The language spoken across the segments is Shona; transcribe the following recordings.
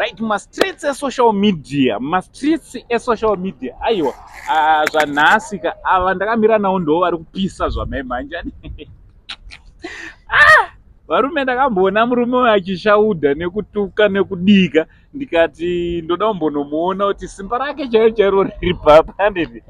Right, mumastreets esocial media, mumastreets esocial media, aiwa, zvanhasi ka ava ndakamira nawo ndo vari kupisa zvamai manje. Ah, varume, ndakamboona murume uyu achishaudha nekutuka nekudika, ndikati ndoda kumbonomuona kuti simba rake chairo chairo riri papa, handiti?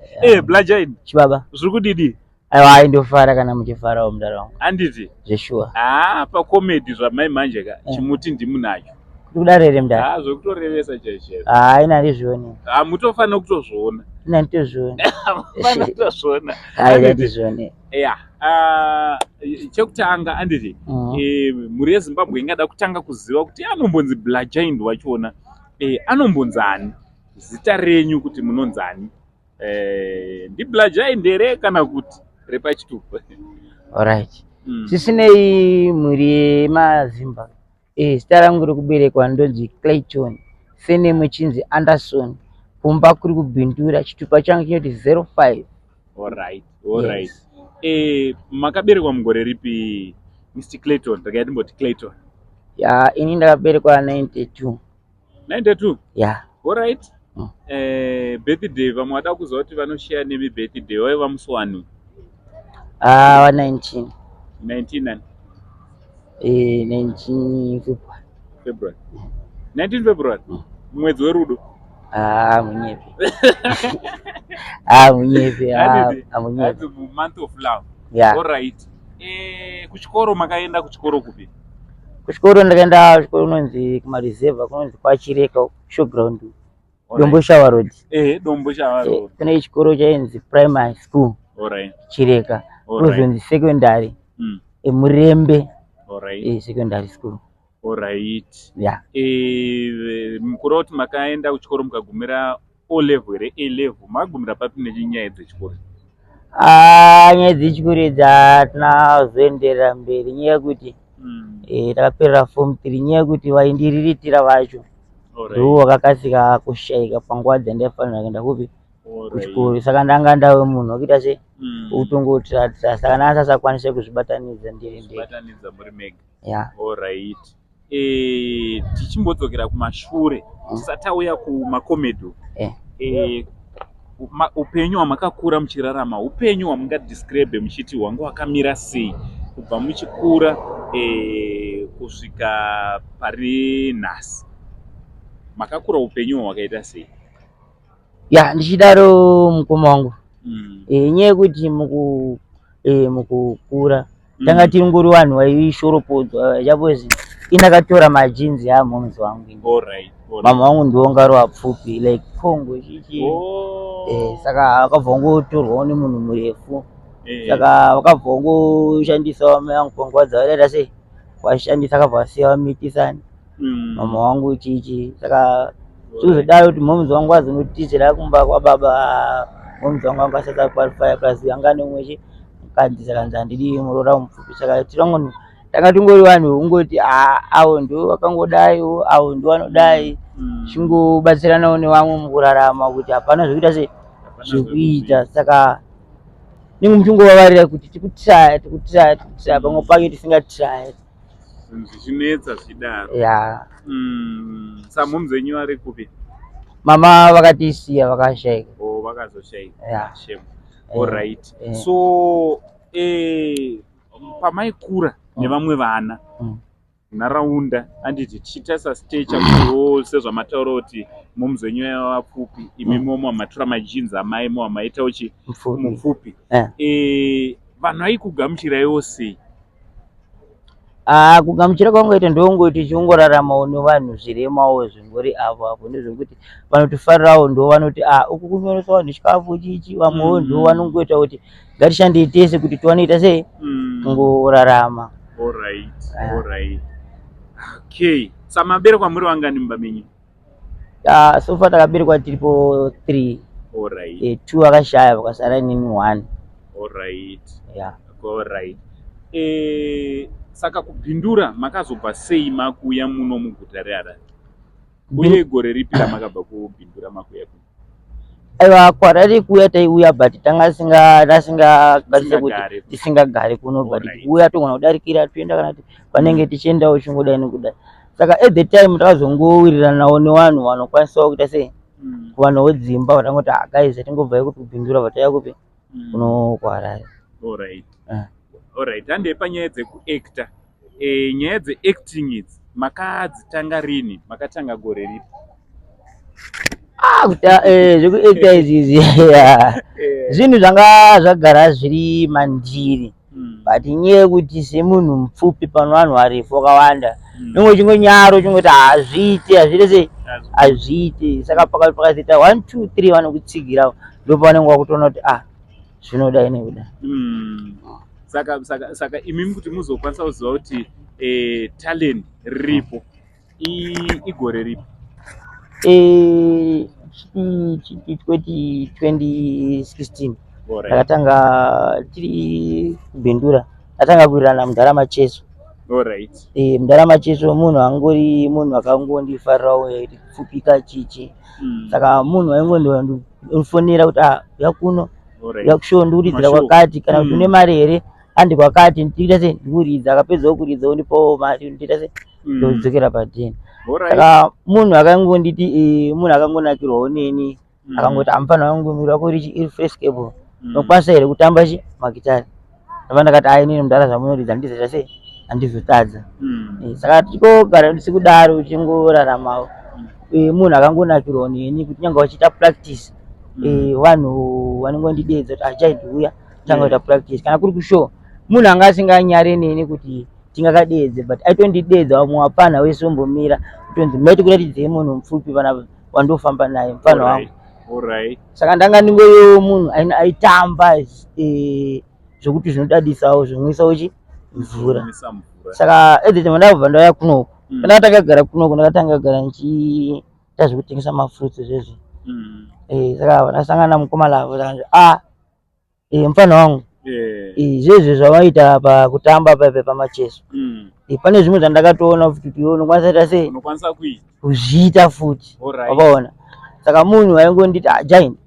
Blajine. Chibaba. Zviri kudidi? Aiwa, aindofara kana muchifarawo, mudara wangu. Handiti? Zveshuwa. Ah, pacomedy zvamai manje ka, chimuti ndimunacho. Kuti kudaro here, mudara? Ah, zvekutorevesa chaizvo chaizvo. Hai, nandizvioni. Ah, mutofanira kutozviona. Nanditozvioni. Fanira kutozviona. Hai, nandizvioni. Ya, ah, chekutanga, anditi, mhuri yeZimbabwe ingada kutanga kuziva kuti anombonzi Blagind wachona anombonzani, zita renyu kuti munonzani, ndiBlagind here kana kuti repachitupa? Alright. Zvisinei, mhuri yemazimba, zita rangu rekuberekwa ndonzi Clayton, surname chinzi Anderson, kumba kuri kuBindura, chitupa changu chinoti 05. Alright. Yes. Makaberekwa mugore ripi, Mr Clayton? Regai timboti Clayton. Ya, ini ndakaberekwa 92. 92? Ya. Alright. Birthday, vamwe vada kuziva kuti vanoshiya nemi birthday waiva musi wani? Ah, wa 19. 19 nani? 19 February. February, 19 February. Mwedzi werudo. Ah, munyepe. Ah, munyepe. Ah, Handiti? ah, munyepe. That's month of love. Ya. Alright, kuchikoro makaenda kuchikoro kupi? Kuchikoro ndakaenda kuchikoro kunonzi kumareserva, kunonzi kwaChireka, showground, Domboshawa Road. Domboshawa Road. Kune chikoro chainzi Primary School Chireka, kuzonzi secondary eMurembe Secondary School. Alright. Ya. Mukura kuti makaenda kuchikoro mukagumira O level here, A level? Makagumira papi nenyaya dzechikoro? Ah, nyaya dzechikoro idzi hatina kuzoenderera mberi, nyaya yekuti takaperera form three, nyaya yekuti vaindiriritira vacho ndiwo vakakasika kushaika panguva dzandaifanira kuenda kupi, kuchikoro. Saka ndanga ndave munhu wekuita se kutongotiratira, saka ndanga kuzvibatanidza ndiri ndega. Zvibatanidza muri mega. Ya. Alright, tichimbodzokera kumashure tisati tauya kumacomedy, upenyu hwamakakura muchirarama, upenyu hwamungadescribe muchiti hwanga hwakamira sei kubva muchikura kusvika pari nhasi? Makakura upenyu hwakaita sei? Ya, ndichidaro, mukoma wangu, nyaya yekuti mukukura tanga tingori vanhu vaishoropodzwa chapozi indakatora magenes amomzi wangu ini. Mama vangu ndiwo ngari wapfupi like Congo chichi. Saka vakabva vangotorwawo nemunhu murefu. Saka vakabva vangoshandisawo mai vangu panguva dzavaida sei vashandisa, akabva vasiya vamitisani mama wangu chichi. Saka chikuzodaro kuti momzi wangu azonotizira kumba kwababa, momzi wangu anga asati aqualify, plus anga nemumwe chi mukadzi, saka nzi handidi muroora mupfupi. Saka tirango tanga tingori vanhu vekungoti, "Ah, avo ndo vakangodaiwo, avo ndo vanodai." Chingobatsiranawo nevamwe mukurarama kuti hapana zvekuita sei, Hapana. Zvekuita, saka ninge muchingovavarira kuti tikutraya, tikutraya, tikutraya, pamwe pacho tisingatraya. Zvinhu zvichinetsa zvichidaro. Ya. Samomzi venyu vari kupi? Mama vakatisiya, vakashaika. Oh, vakazoshaika. Ya. Shame. Alright. So pamaikura nevamwe vana nharaunda, handiti, tichitarisa stature kutiwo sezvamataura kuti momzi wenyu yaiva vapfupi, imi momo matora magenes amai, mo maitawo chi Mupfupi. Mupfupi. Vanhu vaikugamuchiraiwo sei? Ah, kugamuchira kwangu ndongoti chingoraramawo nevanhu zviremawo zvingori avo apo, ndezvekuti vanotifarirawo ndo vanoti, "Ah, uku kunyoresa vanhu chikafu chichi." Vamwewo ndo vanongoita kuti ngatishandei tese kuti tiwanoita sei kungorarama. Alright. Alright, okay, samaberekwa muri vangani mumba menyu? Ah, so far takaberekwa tiripo three. Two vakashaya, vakasara inini one. Yeah. Alright, saka kuBindura makazobva sei makuuya muno muguta reHarare, uye gore ripi ramakabva kuBindura makuuya kuno? Aiwa, kwarari kuuya taiuya, but tanga tasingakwanise kuti Tisingagare. Tisingagari kuno, but kuuya togona kudarikira toenda kana kuti panenge tichiendawo chingodai nekudai. Saka at the time takazongowiriranawo nevanhu vanokwanisawo kuita sei, kuwanawo dzimba. Vatangoti, "Ah guys, tingobva kupi, kuBindura, vatauya kupi, kuno kuHarare." Alright, handei panyaya dzekuacta. Nyaya dzeacting idzi makadzitanga rini? Makatanga gore ripi? Ah, kuti zvekuacta izvi zvinhu zvanga zvagara zviri mandiri, but inyaya yekuti semunhu mupfupi pano vanhu varefu vakawanda, nonge uchingonyaro uchingoti hazviite, hazviite sei, hazviite. Saka pakazoita 1 2 3 vanokutsigira, ndo pavanenge vakutoona kuti, ah, zvinodai nekuda. Saka imimi kuti muzokwanisa kuziva kuti talent riripo, igore ripi? Chiti 2016. Ndakatanga tiri kuBindura, ndatanga kuwirirana mudhara Macheso. Mudhara Macheso munhu angori munhu akangondifarirawo kupfupika chichi. Saka munhu aingondifonera kuti, "Ah, uya kuno, uya kushow, ndikuridzira Mashow. kwakati, kana kuti une mari here, handi kwakati." Ndiita sei, ndikuridza, akapedzawo kuridza ondipawo mari, ndiita sei, ndodzokera padheni. Saka munhu akangonditi, munhu akangonakirwawo neni, akangoti, "Amufana wangu, muviri wako iri fresh cable, unokwanisa here kutamba chi magitari?" Ndabva ndakati, "Ai, inini mudhara, zvamunoridza handizoita sei, handizotadza." Saka tichingogara tisikudaro, tichingoraramawo. Munhu akangonakirwawo neni kuti nyange vachiita practice, vanhu vanongondidedza kuti, "Achaiti uya tanga kuita practice." Kana kuri kushow, munhu anga asinganyare neni kuti tingakadedze, but aitondidedza vamwe vapana wese ombomira kutonzi, "Maiti kuratidzei munhu mupfupi panapa wandofamba naye, mufana wangu." Saka ndanga ndingoriwo munhu aitamba zvokuti zvinodadisawo, zvomwisawo chi mvura. Kumwisa mvura. Saka at the time ndakabva ndauya kunoku, pandakatanga kugara kunoku, ndakatanga kugara ndichiita zvekutengesa mafruits zvezvi. Saka ndasangana namukoma lavo, saka ah, mufana wangu, zvezvi zvavaita pakutamba paipa pamacheso, pane zvimwe zvandakatoona futi kuti iwe unokwanisa kuita sei, Unokwanisa kuita. kuzviita futi. Wakaona, saka munhu aingonditi, "Ah, giant,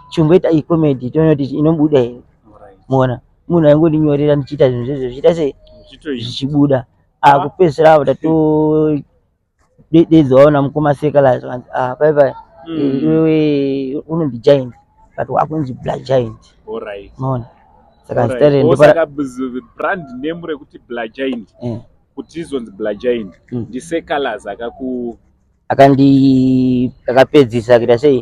chimboita iyi comedy, toona kuti inobuda here." Muona, munhu aingondinyorera ndichiita zvinhu zvezvo zvichiita sei, Zvichitoita. zvichibuda. Ah, kupedzisira apo tatodedzawo namukoma Sekalas, kanzi, "Ah, pai pai, iwewe unonzi Giant, but wakunzi Black Giant." Maona, saka zita Saka brand name rekuti Black Giant, kuti izonzi Black Giant, ndiSekalas akaku Akandi akapedzisa kuita sei.